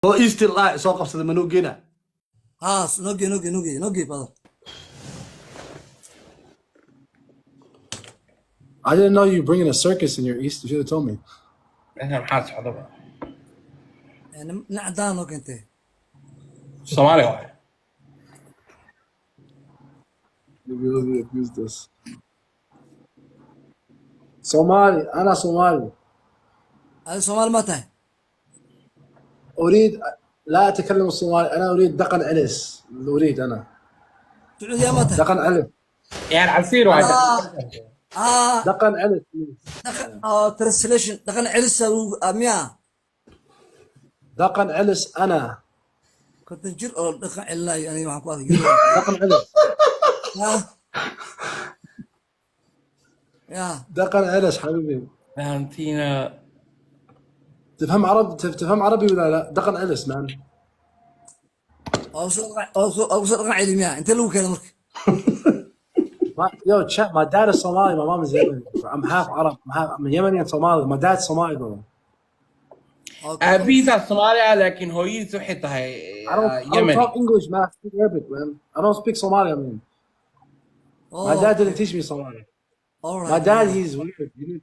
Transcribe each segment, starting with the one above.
Oo East la soo qabsaday ma noo geynaa? Haa, noo gee, noo gee, noo gee, noo gee, brother. I didn't know you were bringing a circus in your East. You should have told me. Meeshan maxaa socdaba? Nin cadaan noo keentay. Soomaaliya waay. You really abused this. Somali, أنا صومالي. Adi Soomaali ma tahay? أريد، لا أتكلم الصومالي، أنا أريد دقن علس، أريد أنا Sacuudiya ma tahay? دقن علس. Ciyaar casiir waay. Ah. دقن علس. Dhaqan oo translation dhaqan celisa miya? دقن علس أنا. 50 jir oo dhaqan celinayo, aniga waxaan ku arkay. دقن علس. Ha ya. دقن علس حبيبي. Valentina. تفهم عرب؟ تفهم عربي ولا لا؟ دقن علس man. Oo soo oo soo dhaqan celi miya? Intee lagu keenay marka? Yo, chat, my dad is Somali, my mom is Yemeni. I'm half Arab, I'm half, I'm Yemeni and Somali. My dad's Somali though. Aabihiisaa Soomaali ah, laakiin hooyadiis waxay tahay I don't Yemeni. talk English, man. I speak Arabic, man. I don't speak Somali, I mean. My dad didn't teach me Somali. My dad, he's weird.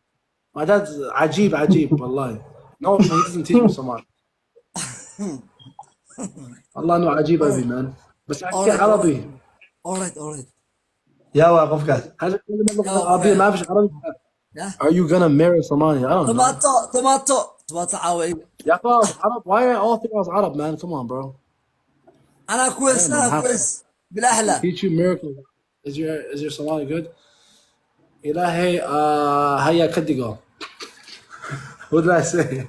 My dad's عجيب عجيب والله. No, he doesn't teach me Somali. والله انه عجيب ابي man. بس احكي عربي. All right. Yaa waa qofkaas? هل اتكلم اللغة العربية؟ ما فيش عربي. Yeah. Are you gonna marry Somali? I don't know. Tomato, tomato, tomato caawa. Yeah, I thought I was Arab. Why are all think I was Arab, man? Come on, bro. أنا كويس، أنا كويس بالأحلى. Teach you miracles. Is your Somali good? إلهي هيا كدقو. What did I say?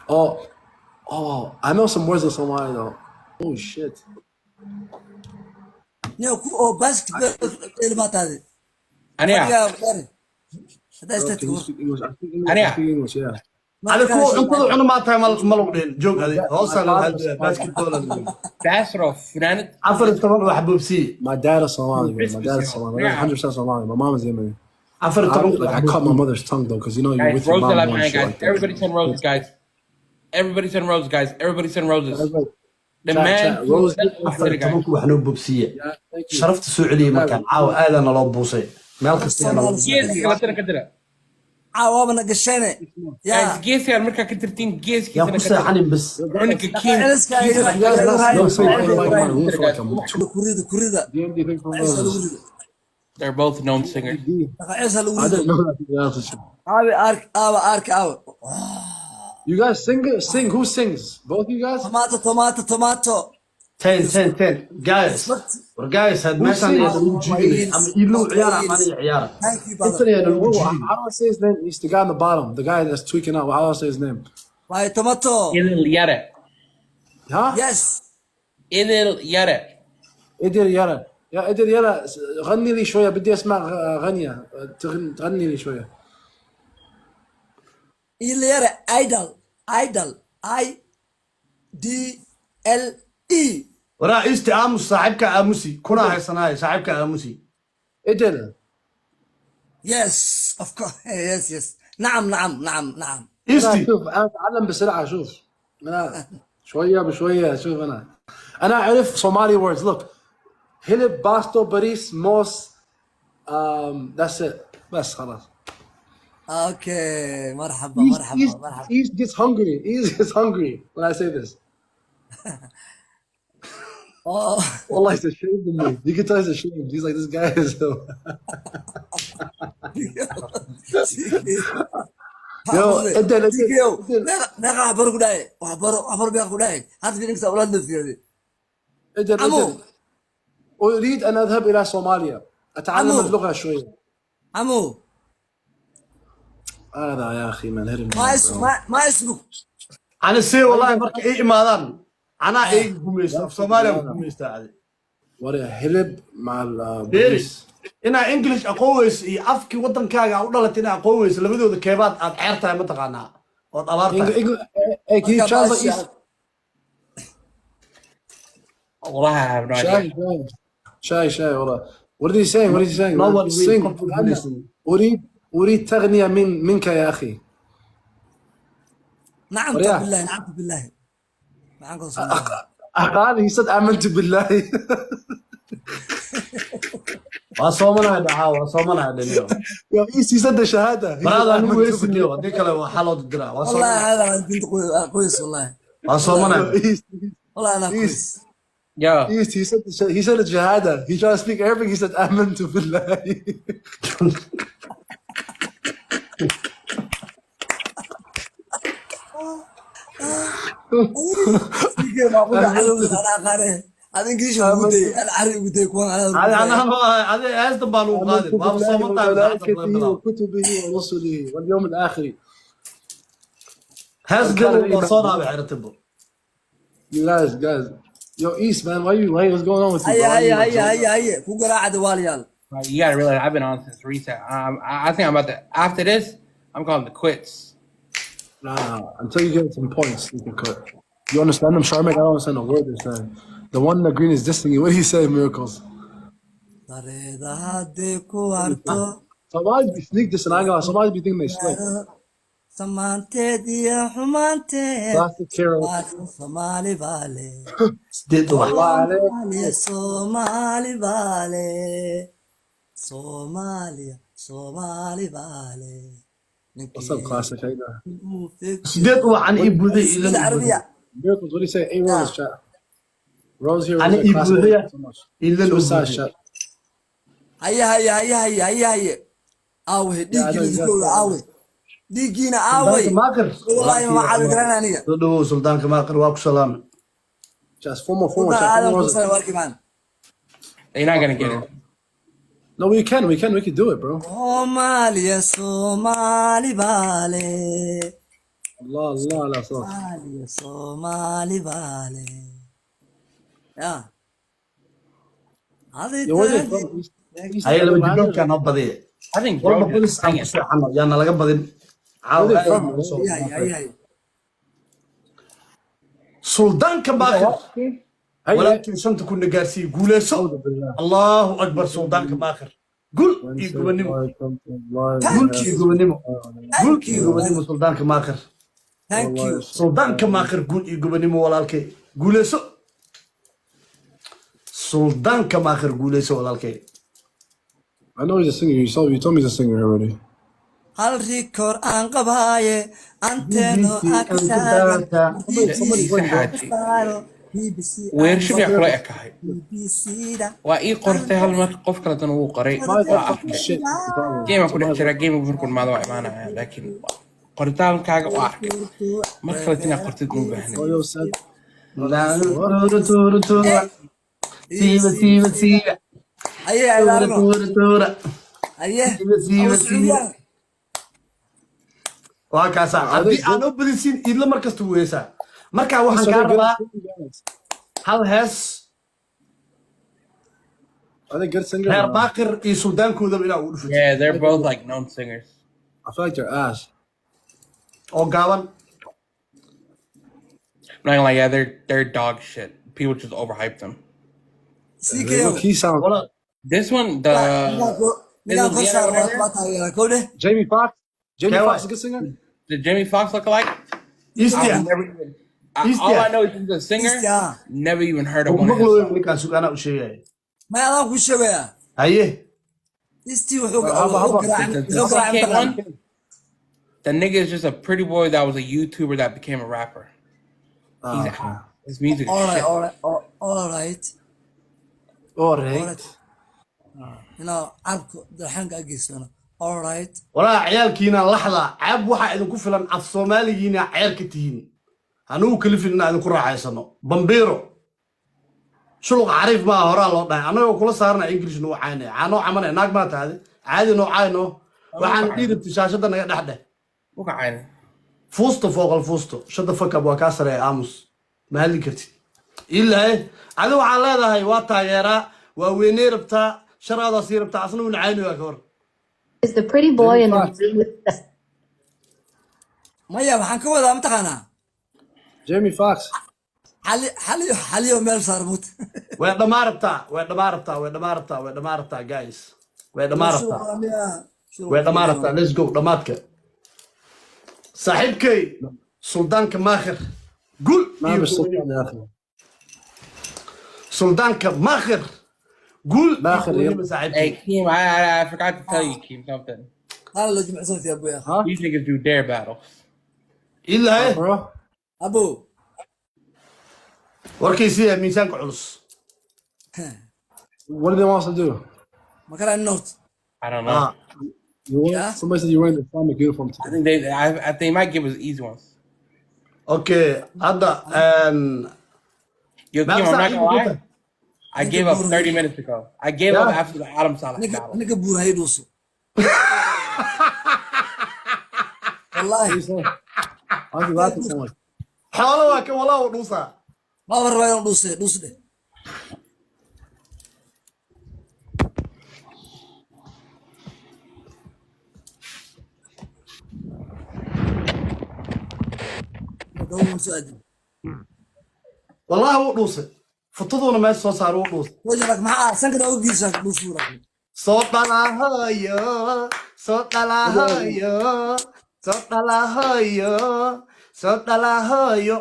Oh, I know some words in Somali though. Oh shit. Niyo ku oo basketball ilmaataadi. Aniga. Haddaa Bro, istaagto. can you speak English? I speak English. I Aniga. speak English, yeah. Adi kuwa cuntada cuna maa tahay, ma lagu dhihin joog adi hoosaa lala hadlaya basketball aa lagu dhihin. Basro funaanad. 14 wax boobsiye. My dad is Somali, bro. My dad is Somali. My dad's 100% Somali. My mom is Yemeni. Afar iyo I, toban like, I cut my mother's tongue though, because you know you're Guys, with your roses mom alive more and behind, shit guys. like that. Everybody send roses, guys. Everybody send roses, guys. Everybody send roses. I was like, The chat, man chat, rose. Afar iyo tobanku wax noo boobsiiye. Yeah, thank you. Sharafta soo celiyey markaan caawa aadaa naloo buusay meel kasta naloo buusay. Geeska kala tira ka dira. Caawa waaba na gasheene. Guys, Yaa. geeskaan markaa ka tirtiin Yaan geeskiisana ku ka tira. seexanin bas. Cunuga king. Celiska. You guys not no, say like my room for like a two. Kurida, kurida. DMD, thank you for Celisa lagu roses. rido. They're both known singers. D. Dhaqan celisa lagu I rido. didn't know that. Aabe ark, aabe ark, aabe. You guys sing? Sing? Who sings? Both you guys? Tomato, tomato, tomato. 10 10 10, guys. War guys, had meeshaan ayaa lagu jiibinay ama iilow ciyaara ama aniga ciyaara. Thank you, brother. Intan ayaa lagu Whoa, jiibin. how do I say his name? He's the guy on the bottom, the guy that's tweaking out. How do I say his name? Waayo tomato. Idil Yare. Huh? Yes. Idil Yare. ادر يلا يا ادر يلا، غني لي شويه، بدي اسمع غنيه، تغني لي شويه. Ilyare idol, idol, I D L E. Waraa isti aamus, saaxiibka aamusi kuna haysanaayo, saaxiibka aamusi. ادر. Yes, of course. Yes. نعم نعم نعم نعم. انا Isti. شوف، انا اتعلم بسرعه، شوف انا شويه بشويه، شوف انا اعرف Somali words. Look, hilib، baasto، bariis، moos, that's it، بس خلاص. Okay, مرحبا. East, مرحبا. East, مرحبا. East gets hungry. East gets hungry when I say this. Oh. والله he's ashamed of me. You can tell he's ashamed. He's like, this guy is. Yo, ادل ادل. ادل. Meeqa waxbaro ku dhahay? Waxbaro, waxbaro meeqa ku dhahay? Hadda fiirinka awlaad la fiiriyay. ادل. عمو. ادل، اريد ان اذهب الى صوماليا اتعلم عمو. اللغه شويه. عمو. هذا يا اخي من هرم. ما اسم ما اسمك؟ Ani see wallahi marka ii imaadaan anaa iiga gumaysto, af Soomaaliya ku gumaystaa adi. ورا hilib مع Beeri. البريس. Inaa English aqoon weyso iyo afkii waddankaaga u dhalatay inaa aqoon weyso, labadooda keebaad aad ceer tahay mataqaanaa ood abaar tahay. Hey, can you translate East? Wallahi, I have no idea. شاي شاي شاي شاي والله. What is he saying? What is he saying? No man? one will Sing. confidently. أريد تغنية من منك يا أخي. نعم. ورياح. بالله، نعم بالله. Maxaan kaloo sameeyaa? Aqaan, he said آمنت بالله. Waa soomanahay dhacaa, waa soomanahay dhaniyo. Yo, East, he said the shahada. He said Baraada anigu آمنت weysiniyo, haddii kale waxaa loo diraa. Waa والله soomanahay. هذا بنت قويس والله. Waa soomanahay. Yo, East, والله انا East. كويس. Yo, East, he said the shahada. He tried to speak Arabic. He said آمنت بالله. انا قاري هذا انجليزي وودي، انا عربي ودي كون Adi انا. anaha ma ahay, adi heestan baa lagu آمنت qaadin, waaba بالله sooman tahay saacadda laga وملائكته bilaabo. وكتبه ورسله واليوم الآخر. Hees كان galow waa الإيمان. soo naabay xeratabo. You guys, guys. Yo, East, man, why, what's going on with you, bro? هيا Why you هيا like هيا zoned هيا out? هيا ku garaacda waalyaal. You gotta realize I've been on since reset. I think I'm about to after this. I'm calling the quits. Nah, until you get some points, you can cut. You understand them, Sharmek? I don't understand a word they're saying. The one in the green is dissing you. What do you say, Miracles? Dareeda haddii ku harto. Somebody be sneak this and I got somebody be thinking they slick. Samaanteed iyo xumaanteed. Classic hero. Soomaali baa leh. Sideed ubax. Allah alayk. Soomaaliya, Soomaali baa leh. Soomaaliya, Soomaali baa leh. What's up, Classic? How you doing? Sideed ubax ani ii buuday ilan Sida ii buuday. Carabiya. Miracles, what do you say? Eight roses, chat. Rose here, Ani Rose here. ii Classic. buuxaya Thank you so much. ilan u Suicide buuday. chat. Haya haya haya haya haya haya, aaway? Yeah, I know Dhiiggiina you guys. iskooda aaway? Dhiiggiina aaway? Suldaanka Maaqir. Wallahi ma caawin karaan aniga. Soo dhawow, Suldaanka Maaqir, waa ku salaamay. Just four more, four more, Sultan chat. Four Aadan more roses. kusan warki maan. They're not gonna get Bro. it. No, we can, we can, we can do it, bro. Soomaaliya, Soomaali baa leh. Allah, Allah, Allah, Allah. Soomaaliya, Soomaali baa leh ya. Yo, where they from? East, East Haye, other laba language? jibroodkaa noo badiya. I think Walba bro just bolis aan ku singing. seexano, yaana laga badin caawa. Where they Aad from, nooga bro? soo Haya haya haya. Suldaanka Maaqir. Hey, Walaalkii shanta kunna gaarsiiye, guuleyso. أعوذ بالله. Allahu akbar, Suldaanka Maaqir, gul iyo gobonimo, gul Thank iyo you. gobonimo, gul Thank iyo you. gobonimo, Suldaanka Maaqir. Thank you. Suldaanka Maaqir, gul iyo gobonimo, walaalkay, guuleyso. Suldaanka Maaqir, guuleyso, walaalkay. I know he's a singer. You saw, you told me he's a singer already. Hal rikoor aan qabaaye anteeno BBC aa ka taagan. aan ku daata. Somebody, somebody's Ciise winning, bro. Xaaji. Saaro BBC aan Weersho miyaa kula ekahay? BBC-da. Waa ii qortay hal mar, qof kaletana wuu qoray. My Waa fucking arkay. shit. Game aan ku dhex jiraa, game markuu imaado waa imaanaya, laakiin qoritaankaaga waa arkay. Mar kaleet inaad qortid ma u baahnid. Oh, yo, said. Tuura tuura tuura, siiba siiba siiba. Haye. Tuura Ilaarno. tuura tuura. Haye. Siiba siiba Abu siiba. Sacuudiyaan. Waa kaasaa, haddii aan u badinsiin idla mar kasta wuu heesaa. Marka waxaan kaa rabaa hal hees. Are they good singers? Reer Or not? Baaqir iyo suldaankoodaba inaa ugu dhufatid. Yeah, they're both like known singers. I feel like they're ass. Oo gaaban. I'm not gonna lie, yeah, they're dog shit. People just overhyped them. They look, CKO. he sounds. Walaal. This one, the Ninkaan kor Is it saar Vienna waa whatever? waa taageeraa kow dheh. Jamie Foxx. Jamie Kee Foxx waay? is a good singer. The Jamie Foxx look alike? Eastia. I've never even. All Eastia. I know is he's a singer. Eastia. Never even heard of one of his Maqlooyo songs. ninkaan sugaanaa u sheegaya. Maya, adaan kuu sheegayaa. Haye. Istii wuxuu How wuxuu about garaacay The wuxuu garaacay CK mataqaan. one, the nigga is just a pretty boy that was a YouTuber that became a rapper. Ah, He's okay. his music is All right. shit. All right, all right. All All right. right, inaa carabka dalxanka ageysano, all right. Walaa ciyaalkiina laxda ceeb waxaa idinku filan af Soomaaligiina ceer ka tihiin, hanugu kalifin inaa idinku raaxaysano. Bambiiro shuluq xariif maa horaa loo dhahay, annagoo kula saarana English noo caynaya, caanoo camanaya, naag maa tahde, caadi noo cayno, waxaan dhiirabti shaashadda naga dhex dheh. Wuka cayna. Fuusto fooqal fuusto, shut the fuck up, waa kaa sareeya, aamus, ma hadli kartid. Ilaahay adi waxaa leedahay waa taageeraa, waa weyney rabtaa, sharaadaa sii rabtaa, asna uuna caynayaa ka hor. Is the pretty boy Jamie in the Foxx. room with the Maya, waxaan ka wadaa mataqaanaa. Jamie Foxx. Xali xaliyo xaliyo meel saar mut. Way dhammaa rabtaa, way dhammaa rabtaa, way dhammaa rabtaa, way dhammaa rabtaa, guys, way dhammaa rabtaa, way dhammaa rabtaa. Let's go, dhammaadka, saaxiibkay Suldaanka Maakhir. Guul ما iyo مش gobonimo. سلطان يا اخي. Suldaanka Maakhir, guul iyo Maakhir, gobonimo yalla. saaxiibkii. Hey, Keem, I forgot to tell you, Keem, something. هذا لو جمع صوتي يا ابو يا اخي. ها These niggas do dare battles. Ilaa bro. ابو warkiisiya miisaanka culus. What do they want us to do? ما كان النوت. I don't know. Ah. You wear, Yeah. Somebody said you're wearing the Islamic uniform I today. think they I they might give us easy ones. Okay, hadda Yo, Ma Keem, I'm not saaxiib gonna lie. ku tahay? I gave up 30 minutes ago. I gave up Yeah. after the Adam Salah ninka battle. Ninka buur hay dhuuso. What Wallahi. are you saying? Why are you laughing so much? Xoolo waa ka walaa u dhuusaa. Ma rabaa inuu dhuuse dhuus dheh. Gabadhu soo aadin. Wallahi wuu dhuusay, futuduuna meesha soo saaray, wuu dhuusay. Wajahak maxaa sanka ugu giisa dhuusuura. Soo dhalahayo, soo dhalahayo, soo dhalahayo, soo dhalahayo,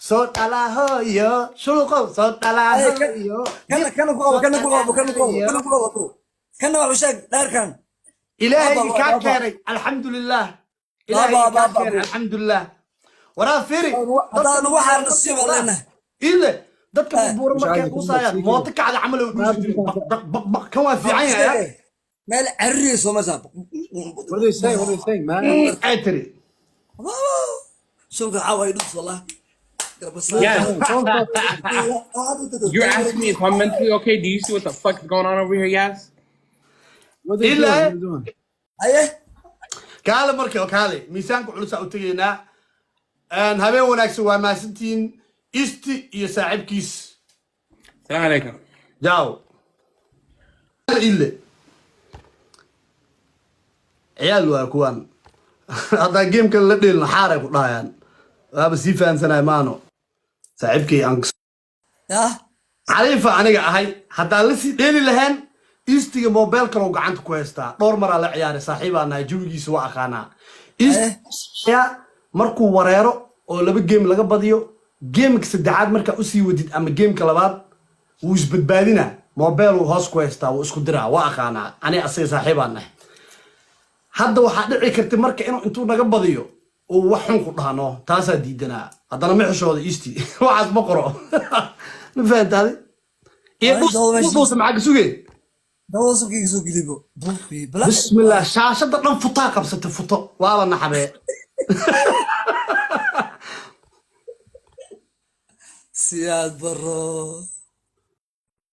soo dhalahayo, shuluqow, soo dhalahayo. Kana kana ku qabo, kana ku qabo, kana ku qabo, kana ku qabo. Kana wax u sheeg dheerkan. Ilaahay Baba, kaa baba. keenay, alxamdulilah. Ilaahay Baba, kaa baba. keenay, alxamdulilah. Waraa firi. Haddaan lagu xaarno sii baan leenahay. Ile dadka Eh. bubuura markay dhuusayaan mooto kacda camal ay u dhuusi jireen, baq baq baq baq. Kan waa fiican yahay. Meel carriye soo ma saab. What are they saying? What are they saying, man? Ay tiri. Shulka caawa ay dhuus wallah. Yes. You're asking me if I'm mentally okay. Do you see what the fuck is going on over here, Yas? What are they doing? Ila What are they doing? Aye. Kaale marka, kaale miisaanka culusaa u tegaynaa. Habeen wanaagsan, waa mahadsantihiin Isti iyo saaxiibkiis. Salam alaikum. Jaaw ile ciyaal waa kuwan, haddaan gamekan la dheelin xaaray ku dhahayaan, waaba sii fahansanay maano saaxiibkay aan Yah. Xariifa aniga ahay. Haddaan la sii dheeli lahayn Istiga mobile kale uu gacanta ku haystaa, dhowr maraa la ciyaaray, saaxiibaa nahay, jawigiisa waa aqaanaa. Istiga markuu wareero oo laba game laga badiyo, gameka saddexaad markaa usii wadid ama gameka labaad, wuu isbadbaadinaa, mobile uu hoos ku haystaa, wuu isku diraa, waa aqaanaa ani asaga, saaxiibaa nahay. Hadda waxaa dhici karta marka inuu intuu naga badiyo uu wax xun ku dhahno, taasaa diidanaa. Haddana ma xishooda Isti, waxaas ma qoro, ma fahantaade? Iyo dhuusa maxaa ka sugee? Dawada subkiga soo gelibo. Bala. Bismillah, shaashada dhan futaa qabsatay, futo waaba naxabee. Siyaad baro.